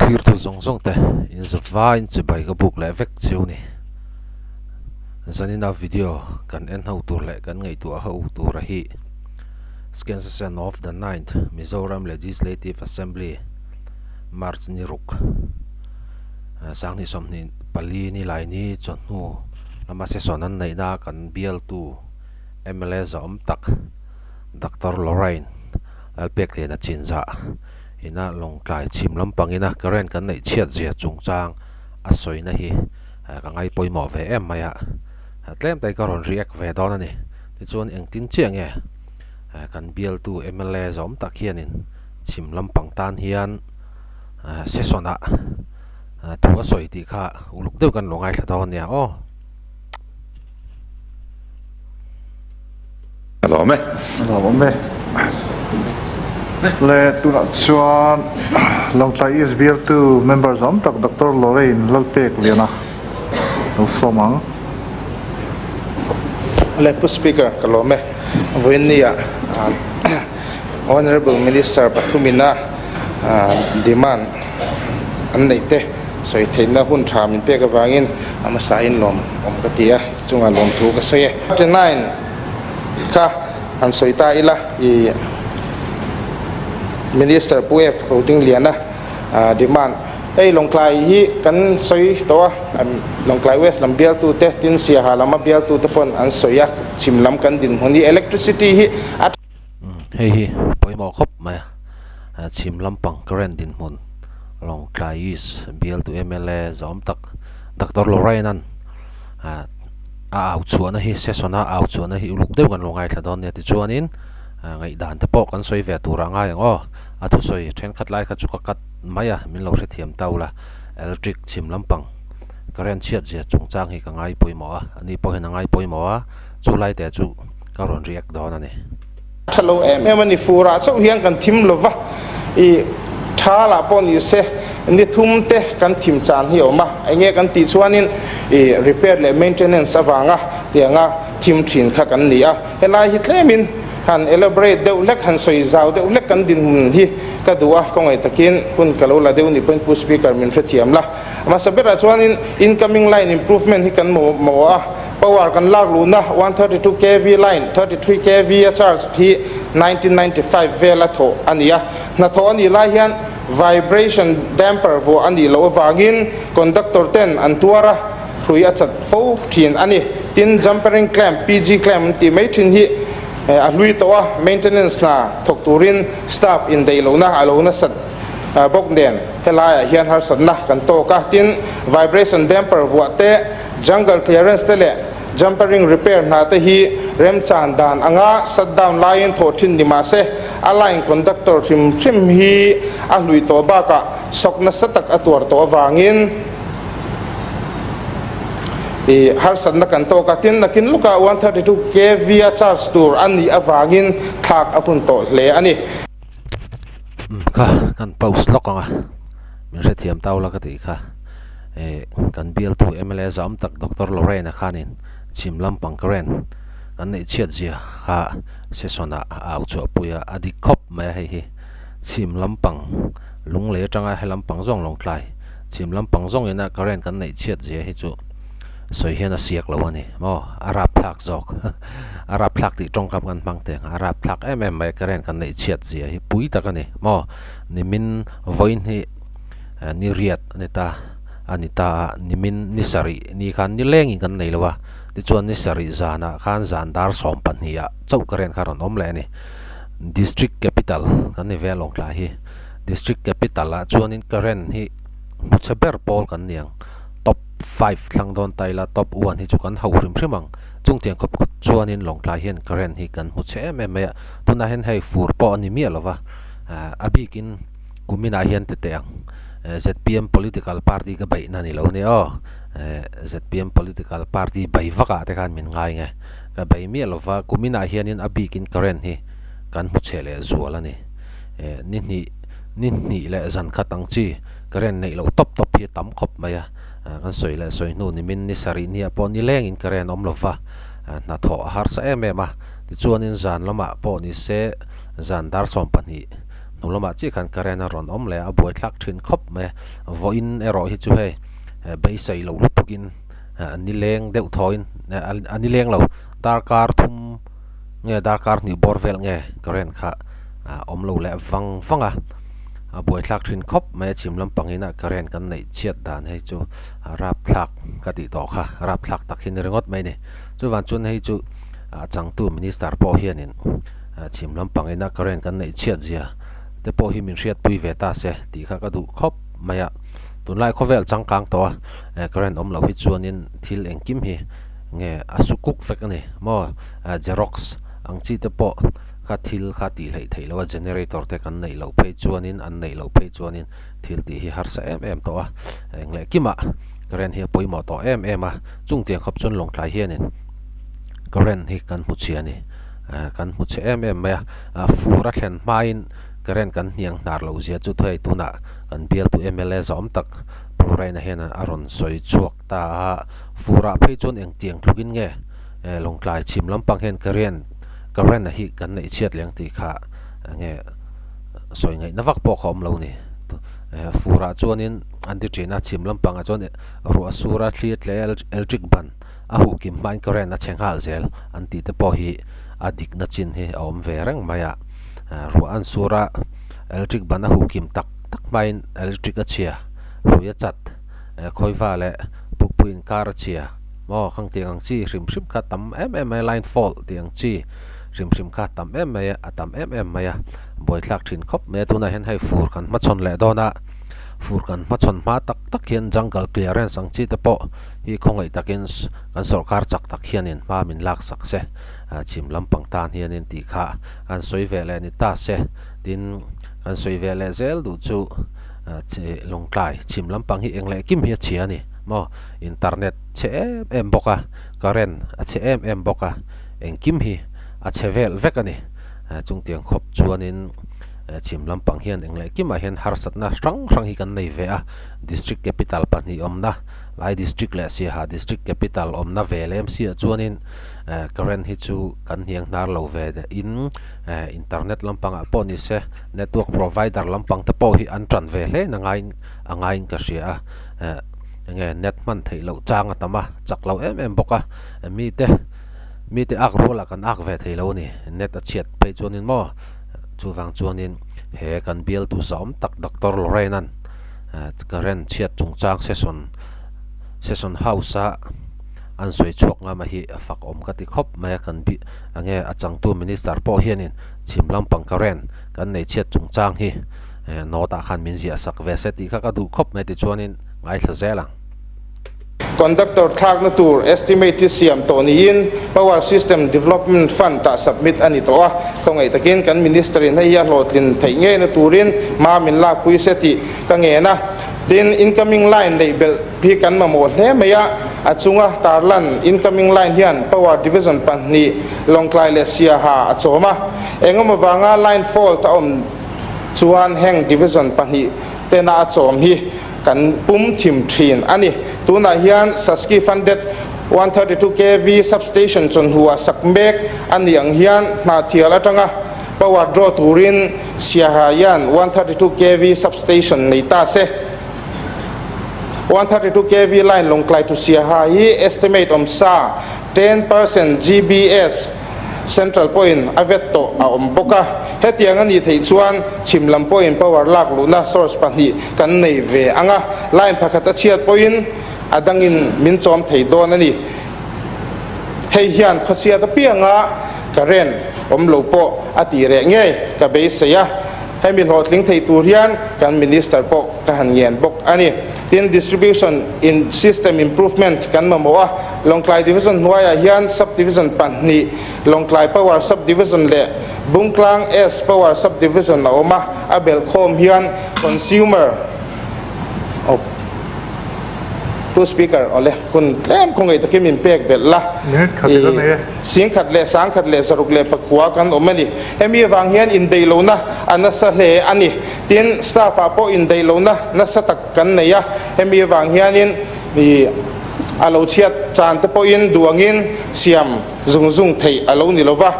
Thlir tu zawng zawng te in zavaiin chibai ka buk leh vek chiu ni. Zanina video kan en ho tur leh kan ngaihtuah ho tura hi Second Session of the Ninth Mizoram Legislative Assembly March ni ruk sanghnih 24 ni lai ni chawhnu lama session an neihna kan bialtu mla zahawm tak Doctor Lorraine Lalpekliana chinzah ina Lawngtlai chhim lampang ina current kan neih chhiat zia chungchang a sawina hi ka ngai pawimawh ve em mai a, tlem te ka rawn react ve dawn a ni. Tichuan engtin chiah nge kan bialtu mla zawm tak hianin chhim lampang tan hian session ah thu a sawi tih kha uluk deuh kan lo ngaithla dawn a nia aw. A lawm e. A lawm e. Le tunah chuan Lawngtlai East bialtu member zawm tak Doctor Lorraine Lalpek Liana lo sawm ang. Le Pu Speaker ka lawm e. Vawiin nia Honourable Minister pathumina demand an neih te sawi theihna hun tha min pek avangin a hmasa in lawm awm ka ti a, chungah lawmthu ka sawi e. 39 kha han sawi ta ila i Minister Pu F Rodingliana demand hei Lawngtlai hi kan sawi tawh a, Lawngtlai West lam bialtu te tin Siaha lama bialtu te pawn an sawi a, chhim lam kan dinhmun hi electricity hi a Hei hi pawimawh khawp mai a, chhim lampang current dinhmun Lawngtlai East bialtu mla zawm tak Doctor Lorraine-a'n a au chhuahna hi session a au chhuahna hi uluk deuh kan lo ngaithla dawn nia tichuanin ngaihdan te pawh kan sawi ve tur a ngai ang aw a thusawi thenkhat lai kha chu ka cut mai a min lo hrethiam tau la electric chhim lampang current chhiat zia chungchang hi ka ngai pawimawh a ani pawh hian a ngai pawimawh a chu lai te chu ka rawn react dawn a ni. Tha lo em em a ni, furah chauh hian kan thim lo va, i tha lah pawh ni se ni thum te kan thim chan hi a awm a, enge kan tih chuanin i repair leh maintenance avanga tianga thim thin kha kan ni a, helai hi tlemin han elaborate deuh hlek han sawi zau deuh hlek kan dinhmun hi ka duh a, kawngaih takin hun ka lo la deuh ni pawhin Pu Speaker min hrethiam la, hmasa berah chuanin incoming line improvement hi kan mamawh a. Power kan lak luhna 132 kv line 33 kv a charge hi 1995 vela thawh a ni a. Hnathawh a nih lai hian vibration damper vuah a nih loh avangin conductor ten an tuar a, hrui a chat fo thin a ni. Tin, jumpering clamp, PG clamp an tih mai thin hi a hlui tawh a, maintenance hna thawk turin staff indaih lohna a lo nasat bawk nen helaiah hian harsatna kan tawk a. Tin, vibration damper vuah te, Jungle clearance te leh jumpering repair hna te hi remchan dan anga shutdown laiin thawh thin ni mah se, a line conductor hrim hrim hi a hlui tawh bakah shock nasa tak a tuar tawh avangin i harsatna kan tawk a. Tin, nakin lukah 132 kV a charge tur a nih avangin thlak a hun tawh hle a ni. Umm kha kan pause lawk ang a, min hrethiam tau la ka tih kha eh kan bialtu mla zam tak Doctor Lorraine-a khanin chhim lampang current kan neih chhiat zia kha session ah a au chhuah pui a, a dik khawp mai a hei hi chhim lampang lunglei atanga he lampang zawng Lawngtlai chhim lampang zawng ina current kan neih chhiat zia hi chu sawi hian a siak lo a ni maw a rapthlak zawk a rapthlak tih tawngkam kan hmang teh ang a rapthlak em em mai current kan neih chhiat zia hi pui tak a ni maw nimin vawiin hi ni riat a ni ta a ni ta a nimin ni sarih ni khan ni lengin kan nei lo a tichuan ni sarih zanah khan zan dar 12 ah chauh current kha rawn awm leh a ni district capital kan ni ve a lawngtlai hi district capital ah chuanin current hi hmuchhe ber pawl kan ni ang top. Five thlang dawn ta ila top one hi chu kan hauh hrim hrim ang. Chung tiang khawp khawp chuanin Lawngtlai hian current hi kan hmu chhe em em mai a. Tunah hian hei fur pawh a ni miah lo va, a bikin kuminah hian ti teh ang. Zpm political party ka beihna a ni lo nia aw. Zpm political party bei vakah te khan min ngai nge. Ka bei miah lo va, kuminah hianin a bikin current hi kan hmu chhe leh zual a ni. Ni hnih ni hnih leh zan khat ang chi. Current neih loh tawp tawp hi a tam khawp mai a, kan sawi leh sawi hnu nimin ni sarih nia pawh ni lengin current awm lo va, hnathawh a harsa em em a, tichuanin zan lamah pawh ni se zan dar 12 Hnu lamah chiah khan current a rawn awm leh a, a buaithlak thin khawp mai a. Vawiin erawh hi chu hei beisei loh lutukin nileng deuh thawin a nileng lo darkar thum nge darkar hnih bawr vel nge current kha a awm lo leh vang vang a. A buaithlak thin khawp mai a chhim lampangin a current kan neih chhiat dan hei chu rapthlak ka tih tawh kha rapthlak tak hi ni ringawt mai a ni. Chuvang chuan hei chu a changtu minister pawh hianin chhim lampangin a current kan neih chhiat zia te pawh hi min hriatpui ve ta se tih kha ka duh khawp mai a. Tunlai khawvel changkang tawh a current awm loh hi chuanin thil engkim hi nge a su kuk vek a ni maw xerox ang chi te pawh kha thil kha tih hleih theih loh a generator te kan neih loh phei chuanin an neih loh phei chuanin thil tih hi harsa em em tawh a eng leh kimah current hi a pawimawh tawh em em a chung tiang khawp chuan lawngtlai hianin current hi kan hmu chhia a ni kan hmu chhe em em mai a fur a thlen hmain current kan hniang hnar loh zia chu thuai tunah kan bialtu mla zawm tak Puraina hian a rawn sawi chhuak ta a furah phei chuan engtiang tlukin nge lawngtlai chhim lampang hian current current a hi kan neih chhiat leh ang tih kha enge sawi ngaihna vak pawh kha awm lo ni furah chuanin an ti thin a chhim lampangah chuan ruah sur a thli a tle a electric ban a huh kim hmain current a chhe nghal zel an tih te pawh hi a dikna chin hi a awm ve reng mai a ruah an sur a electric ban a huh kim tak tak hmain electric a chhia hrui a chat khawiva leh pukpui inkar a chhia maw khang tiang ang chi hrim hrim kha tam em em mai a line fault tih ang chi hrim hrim kha tam em mai a a tam em em mai a buaithlak thin khawp mai a tunah hian hei fur kan hmachhawn leh dawn a fur kan hmachhawn hma tak tak hian jungle clearance ang chi te pawh hi khawngaih takin kan sawrkar chak tak hianin hma min lak sak se chhim lampang tan hianin tih kha an sawi ve leh ni ta se tin kan sawi ve leh zel duh chu lawngtlai chhim lampang hi eng leh kim hi a chhia a ni maw internet chhe em em bawk a current a chhe em em bawk a engkim hi a chhe vel vek a ni chungtiang khawp chuanin chhim lampang hian eng leh kimah hian harsatna hrang hrang hi kan nei ve a district capital pahnih awmna Lai district leh Siaha district capital awmna ve lem siah chuanin current hi chu kan hniang hnar lo ve in internet lampangah pawh ni se network provider lampang te pawh hi an tan ve hle na ngaiin a ngaiin ka hria a enge net hman theih loh chang a tam a chak lo em em bawk a mite mite ak rualah kan ak ve thei lo a ni net a chhiat phei chuanin maw chuvang chuanin he kan bialtu zahawm tak Doctor Lorraine-a'n current chhiat chungchang session session house a an sawi chhuak ngam a hi a fak awm ka ti khawp mai a kan bih enge a changtu minister pawh hianin chhim lampang current kan nei chhiat chungchang hi note ah khan min ziah sak ve se tih kha ka duh khawp mai tichuanin ngaithla zel ang. Conductor thlakna tur estimate hi siam tawh niin Power System Development Fund tah submit a ni tawh a, khawngaih takin kan Minister in hei hi a hlawhtlin theih ngeina turin hma min lakpui se tih ka ngen a. Tin, incoming line neih belh hi kan mamawh hle mai a, a chunga tarlan incoming line hian Power Division pahnih Lawngtlai leh Siaha a chawm a, engemaw vanga line fault a awm chuan heng Division pahnih tena a chawm hi Kan pum thim thin a ni. Tunah hian Saski funded 132 kv substation chawnhua sak mek a nih ang hian Hnahthial atanga power draw turin Siaha hian 132 kv substation nei ta se. 132 kv line Lawngtlai to Siaha hi estimate awm sa 10% GBS Central pawhin a vet tawh a awm bawk a, hetiang a nih theih chuan chhim lam pawhin power lak luhna source pahnih kan nei ve ang a, line pakhat a chhiat pawhin a dangin min chawm thei dawn a ni. Hei hian khawchhiat apianga current awm lo pawh a tih reh ngei ka beisei a, hemi hlawhtling thei tur hian kan Minister pawh ka han ngen bawk a ni. Tin, distribution in system improvement kan mamawh a, Lawngtlai Division hnuaiah hian Sub-Division pahnih, Lawngtlai Power Sub-Division leh Bungtlang S Power Sub-Division a awm a, a belhkhawm hian Consumer oh Pu Speaker, awle hun tlem khawngaih takin min pek belh la, Minute khat ila nei e. Singkhat leh sangkhat leh zaruk leh pakua kan awm a ni. Hemi avang hian indeihlohna a nasa hle a ni. Tin, staff ah pawh indaih lohna nasa tak kan nei a, hemi avang hianin ih a lo chhiat chan te pawhin duangin siam zung zung theih a lo ni lo va.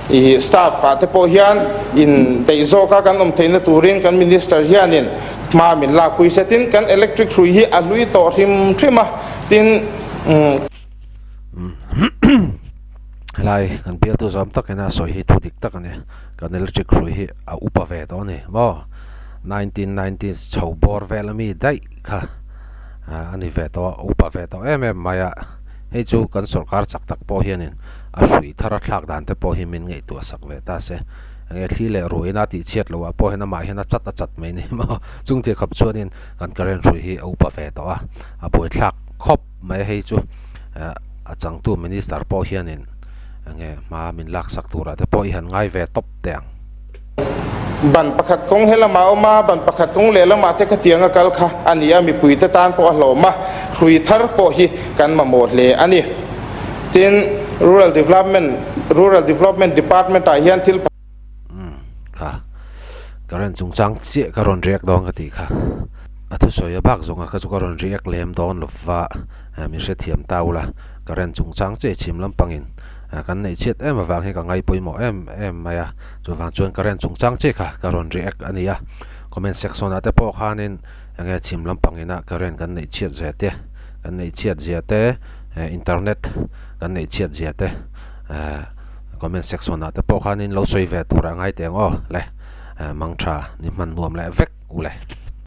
I staff ah te pawh hian in daih zawka kan awm theihna turin kan Minister hianin hma min lakpui se. Tin, kan electric hrui hi a hlui tawh hrim hrim a, tin. Helai kan bialtu zawm takin a sawi hi thu dik tak a ni. Kan electric hrui hi a upa ve tawh a ni maw? 1990s chho bawr vel ami daih kha a ni ve tawh a, upa ve tawh em em mai a. Hei chu kan sorkar chak tak pawh hianin a hrui thar a thlak dan te pawh hi min ngaihtuah sak ve ta se. Enge thli leh ruiin a tihchhiat loh ah pawh hian amah hian a chat a chat mai ni maw. Chung thil khawp chuanin kan current hrui hi a upa ve tawh a, a buaithlak khawp mai a hei chu a changtu minister pawh hianin enge hma min laksak turah te pawh i han ngai ve tawp teh ang. Ban pakhat kawng he lamah a awm a, ban pakhat kawng leh lamah te khatiang a kal kha a ni a, mipuite tan pawh a hlawm a, hrui thar pawh hi kan mamawh hle a ni. Tin, Rural Development, Rural Development Department ah hian thil. Umm kha current chungchang chiah ka rawn react dawn ka tih kha a thusawi a bak zawnga kha chu ka rawn react lem dawn lova min hrethiam ta ula current chungchang chiah chhim lampangin kan neih chhiat em avang hi ka ngai pawimawh em em mai a chuvang chuan current chungchang chiah kha ka rawn react a ni a comment section ah te pawh khanin enge chhim lampang ina current kan neih chhiat zia te kan neih chhiat zia te internet kan neih chhiat zia te comment section ah te pawh khanin lo sawi ve tur a ngai teh ang aw le mangtha ni hman nuam leh vek u le.